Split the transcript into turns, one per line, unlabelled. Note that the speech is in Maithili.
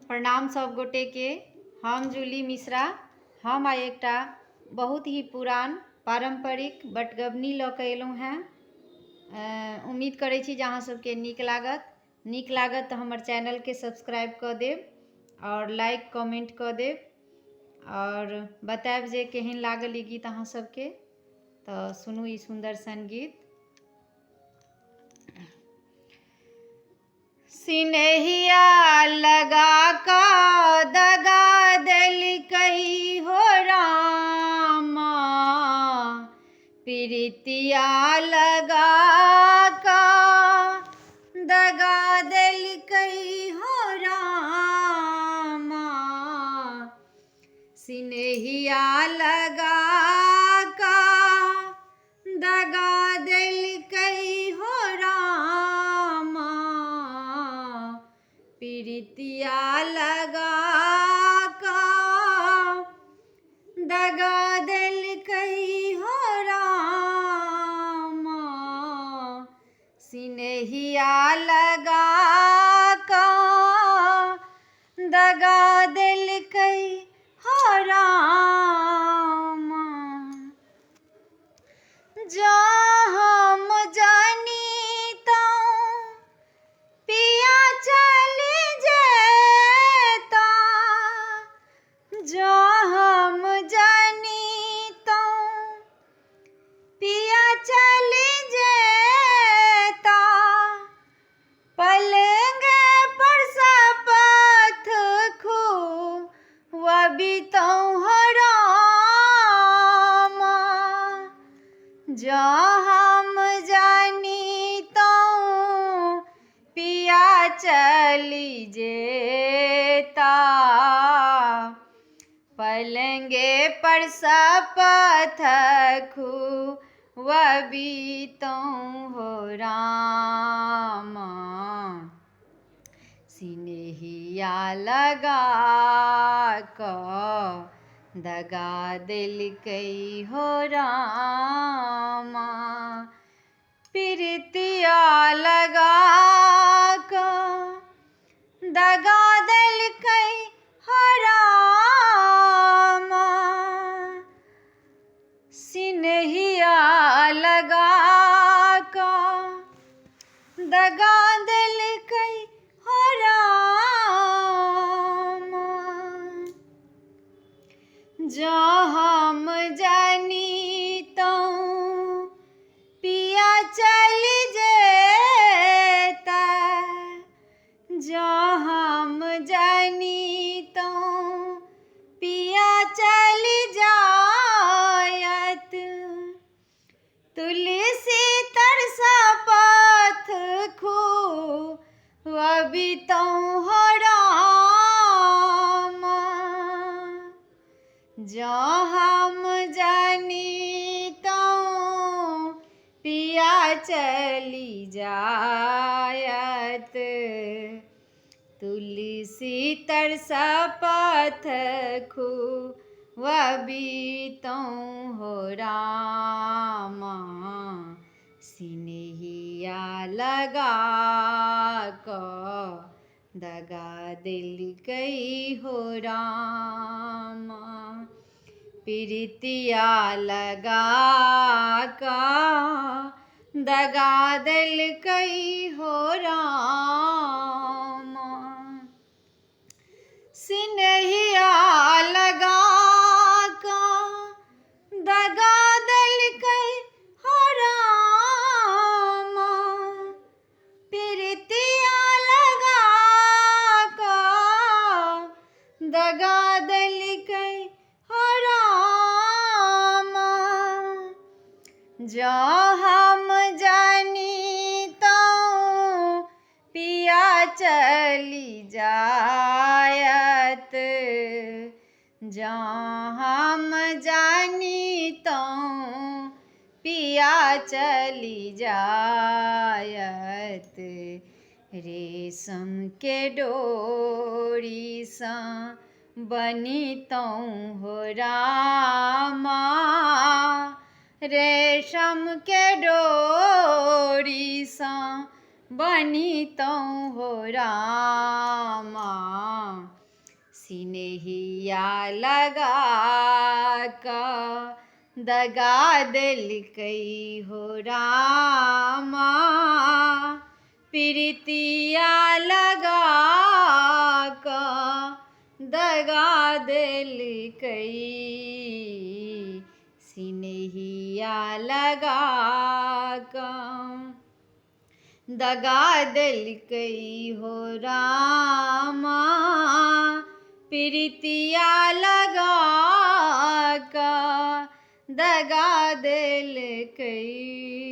प्रणाम सब गोटेके। हम जूली मिश्रा। हम आइ एकटा बहुत ही पुरान पारम्परिक बटगबनी लऽ कऽ एलहुँ हेँ। उम्मीद करै छी जे अहाँ सबके नीक लागत। नीक लागत तऽ हमर चैनलके सब्सक्राइब कऽ देब आओर लाइक कमेन्ट कऽ देब आओर बतायब जे केहन लागल ई गीत अहाँ सबके। तऽ सुनू ई सुन्दर सन गीत। सिनेहिया लगा कऽ दगा देलकै हो रामा, प्रीतिया लगा कऽ दगा देलकै हो रामा, सिनेहिया लगा कऽ दगा देलकै हो रामा, प्रीतिया लगा कऽ दगा देलकै हो रामा, सिनेहिया लगा कऽ दगा देलकै हो रामा। जँ हम जनितहुँ पिया चलि जेता, जँ हम जनितहुँ पिया चलि जेता, पलंगे पर शपथ खुअबितहुँ हो रामा। जँ हम जनितहुँ पिया चलि जेता, पलंगे पर शपथ खुअबितहुँ हो रामा, सिनेहिया लगा कऽ दगा देलकै हो रामा, प्रीतिया लगा कऽ दगा देलकै हो रामा, सिनेहिया लगा कऽ दगा देलकै हो रामा। जँ हम जनितहुँ पिया चलि जेता, जँ हम जनितहुँ पिया चलि जायत, तुलसी तर शपथ खुअबितहुँ हो रामा। जँ हम जनितहुँ पिया चलि जायत, तुलसी तर शपथ खुअबितहुँ हो रामा, सिनेहिया लगा कऽ दगा देलकै हो रामा, प्रीतिया लगा कऽ दगा देलकै हो रामा, सिनेहिया लगा कऽ दगा देलकै हो रामा, प्रीतिया लगा कऽ दगा देलकै हो रामा। जँ हम जनितहुँ पिया चलि जायत, जँ हम जनितहुँ पिया चलि जायत, रेशम के डोरीसँ बनितहुँ हो रामा, रेशम के डोरीसँ बनितहुँ हो रामा। सिनेहिया लगा कऽ दगा देलकै हो रामा, पिरितिया लगा कऽ दगा देलकै। सिनेहिया लगा कऽ दगा देलकै हो रामा, पिरितिया लगा कऽ दगा देलकै।